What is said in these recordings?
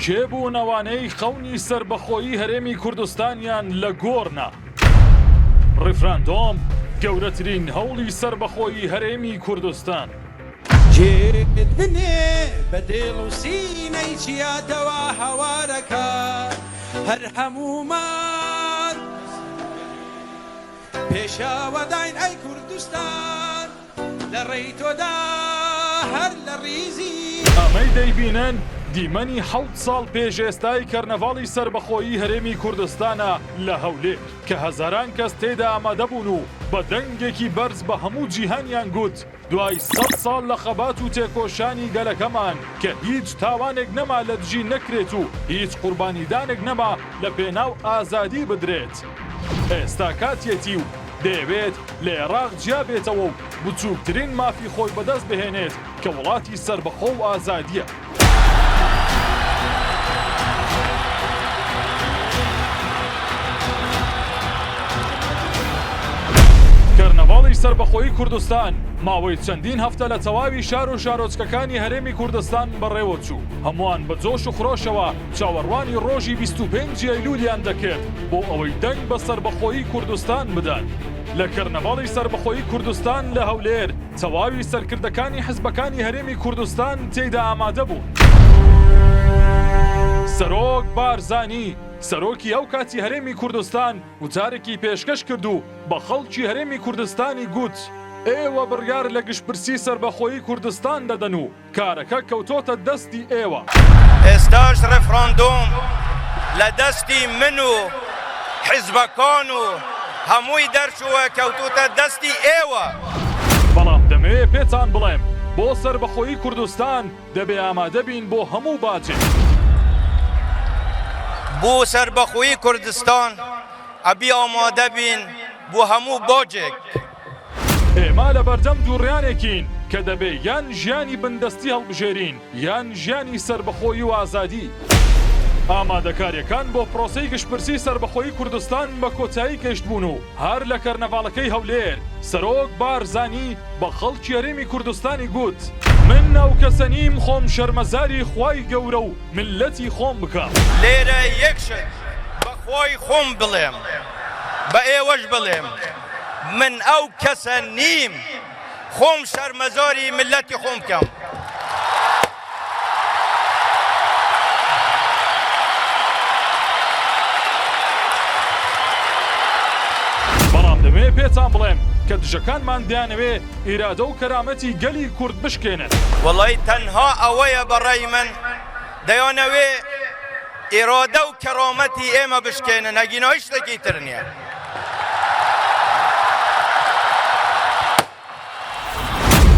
کێ بوون ئەوانەی خەونی سەربەخۆیی هەرێمی کوردستانیان لە گۆڕ نا؟ ڕیفراندۆم گەورەترین هەوڵی سەربەخۆیی هەرێمی کوردستان. جێت بنێ بە دڵ و سینەی چیاتەوە هاوارەکە هەر هەموومان پێشەوەداین ئەی کوردستان. لە ڕێی تۆدا هەر لە ڕیزی. ئەمەی دەیبینن دیمەنی حەوت ساڵ پێش ئێستای کەرنەڤاڵی سەربەخۆیی هەرێمی کوردستانە لە هەولێر کە هەزاران کەس تێیدا ئامادەبوون و بە دەنگێکی بەرز بە هەموو جیهانیان گوت دوای سەد ساڵ لە خەبات و تێکۆشانی گەلەکەمان کە هیچ تاوانێک نەما لە دژی نەکرێت و هیچ قوربانیدانێک نەما لە پێناو ئازادی بدرێت ئێستا کاتیەتی و دەیەوێت لە ئێراق جیا بێتەوە و بچووکترین مافی خۆی بەدەست بهێنێت کە وڵاتی سەربەخۆ و ئازادییە. کەرنەڤاڵی سەربەخۆیی کوردستان ماوەی چەندین هەفتە لە تەواوی شار و شارۆچکەکانی هەرێمی کوردستان بەڕێوەچوو، هەمووان بە جۆش و خرۆشەوە چاوەڕوانی ڕۆژی 25 ئەیلولیان دەکرد بۆ ئەوەی دەنگ بە سەربەخۆیی کوردستان بدەن. لە کەرنەڤاڵی سەربەخۆیی کوردستان لە هەولێر تەواوی سەرکردەکانی حزبەکانی هەرێمی کوردستان تێیدا ئامادە بوون. سەرۆک بارزانی، سەرۆکی ئەو کاتی هەرێمی کوردستان وتارێکی پێشکەش کرد و بە خەڵکی هەرێمی کوردستانی گوت، ئێوە بڕیار لە گشتپرسی سەربەخۆیی کوردستان دەدەن و کارەکە کەوتۆتە دەستی ئێوە. ئێستاش ڕێفراندۆم لە دەستی من و حیزبەکان و هەمووی دەرچووە کەوتۆتە دەستی ئێوە. بەڵام دەمەوێ پێتان بڵێم بۆ سەربەخۆیی کوردستان دەبێ ئامادە بین بۆ هەموو باجێک. بۆ سەربەخۆیی کوردستان ئەبی ئامادە بین بۆ هەموو باجێک. ئێمە لەبەردەم دووڕیانێکین کە دەبێ یان ژیانی بندەستی هەڵبژێرین یان ژیانی سەربەخۆیی و ئازادی. ئامادەکارییەکان بۆ پرۆسەی گشتپرسی سەربەخۆیی کوردستان بە کۆتایی گەیشتبوون و هەر لە کەرنەڤاڵەکەی هەولێر سەرۆک بارزانی بە خەڵکی هەرێمی کوردستانی گوت، من ئەو کەسە نیم خۆم شەرمەزاری خوای گەورە و میللەتی خۆم بکەم. لێرە یەک شت بە خوای خۆم بڵێم بە ئێوەش بڵێم، من ئەو کەسە نیم خۆم شەرمەزاری میللەتی خۆم بکەم. بەڵام دەمەوێ پێتان بڵێم کە دژەکانمان دەیانەوێ ئیرادە و کەرامەتی گەلی کورد بشکێنن. وەڵای تەنها ئەوەیە بە ڕای من دەیانەوێ ئیرادە و کەرامەتی ئێمە بشکێنن ئەگینا هیچ شتێکی تر نییە.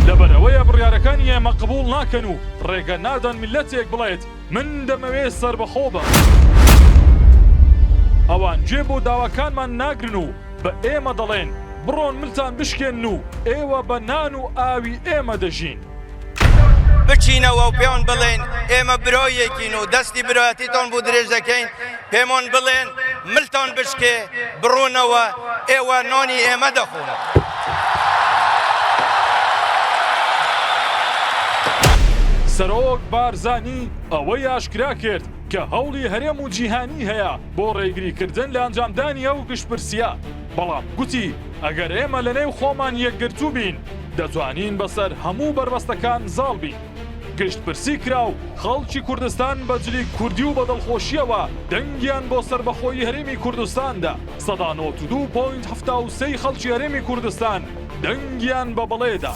لەبەرئەوەیە بڕیارەکانی ئێمە قبوڵ ناکەن و ڕێگە نادەن میللەتێک بڵێت من دەمەوێ سەربەخۆ بم. ئەوان گوێ بۆ داواکانمان ناگرن و بە ئێمە دەڵێن بڕۆن ملتان بشکێنن و ئێوە بە نان و ئاوی ئێمە دەژین. بچینەوە و پێیان بڵێین ئێمە برایەکین و دەستی برایەتیتان بۆ درێژ دەکەین، پێمان بڵێن ملتان بشکێ بڕۆنەوە ئێوە نانی ئێمە دەخۆن. سەرۆک بارزانی ئەوەی ئاشکرا کرد کە هەوڵی هەرێم و جیهانی هەیە بۆ ڕێگریکردن لە ئەنجامدانی ئەو گشتپرسییە، بەڵام گوتی ئەگەر ئێمە لەنێو خۆمان یەکگرتوو بین، دەتوانین بەسەر هەموو بەربەستەکان زاڵ بین. گشتپرسی کرا و خەڵکی کوردستان بە جلی کوردی و بە دڵخۆشییەوە دەنگیان بۆ سەربەخۆیی هەرێمی کوردستان دا. 92 point 73 ی خەڵکی هەرێمی کوردستان دەنگیان بە بەڵێ دا.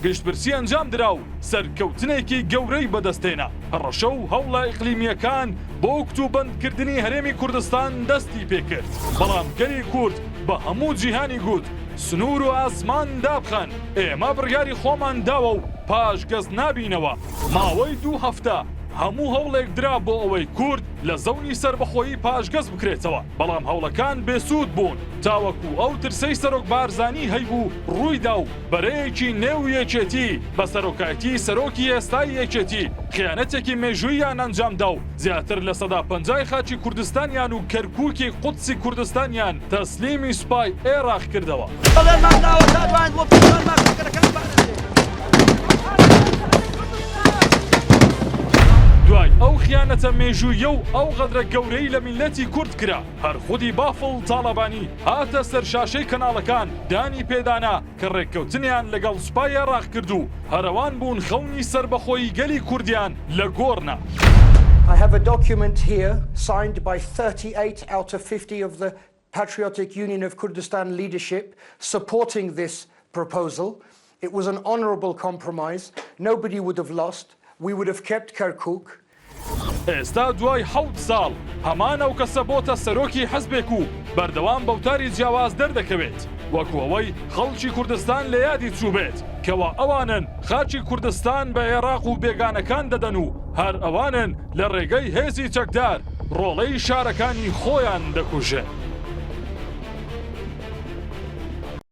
گشتپرسی ئەنجام درا و سەرکەوتنێکی گەورەی بەدەستهێنا. هەڕەشە و هەوڵە ئیقلیمییەکان بۆ کتوبەندکردنی هەرێمی کوردستان دەستی پێکرد، بەڵام گەلی کورد بە هەموو جیهانی گوت، سنوور و ئاسمان دابخەن، ئێمە بڕیاری خۆمان داوە و پاشگەز نابینەوە. ماوەی دوو هەفتە هەموو هەوڵێک درا بۆ ئەوەی کورد لە زەونی سەربەخۆیی پاشگەز بکرێتەوە، بەڵام هەوڵەکان بێسوود بوون، تاوەکو ئەو ترسەی سەرۆک بارزانی هەیبوو ڕوویدا و بەرەیەکی نێو یەکێتی بە سەرۆکایەتی سەرۆکی ئێستای یەکێتی خیانەتێکی مێژووییان ئەنجامدا و زیاتر 50% ی خاکی کوردستانیان و کەرکووکی قودسی کوردستانیان تەسلیمی سوپای ئێراق کردەوە. بەڵێنمان داوە تا دواین دڵۆپی خوێنمان سەنگەرەکان بپارێزین. دوای. دوای ئەو خیانەتە مێژووییە و ئەو غەدرە گەورەی لە میللەتی کورد کرا، هەر خودی بافڵ تاڵەبانی هاتە سەر شاشەی کەناڵەکان دانی پێدانا کە ڕێککەوتنیان لەگەڵ سوپای عێراق کرد و هەرەوان بوون خەونی سەربەخۆیی گەلی کوردیان لە گۆڕ نا. I have a document here signed by 38 out of 50 of the Patriotic Union of Kurdistan leadership supporting this proposal. It was an honorable compromise. Nobody would have lost. We would have kept Kirkuk. ئێستا دوای حەوت ساڵ هەمان ئەو کەسە بۆتە سەرۆکی حزبێک و بەردەوام بەوتاری جیاواز دەردەکەوێت وەکو ئەوەی خەڵکی کوردستان لە یادی چووبێت کەوا ئەوانن خاکی کوردستان بە عێراق و بێگانەکان دەدەن و هەر ئەوانن لە ڕێگەی هێزی چەکدار ڕۆڵەی شارەکانی خۆیان دەکوژن.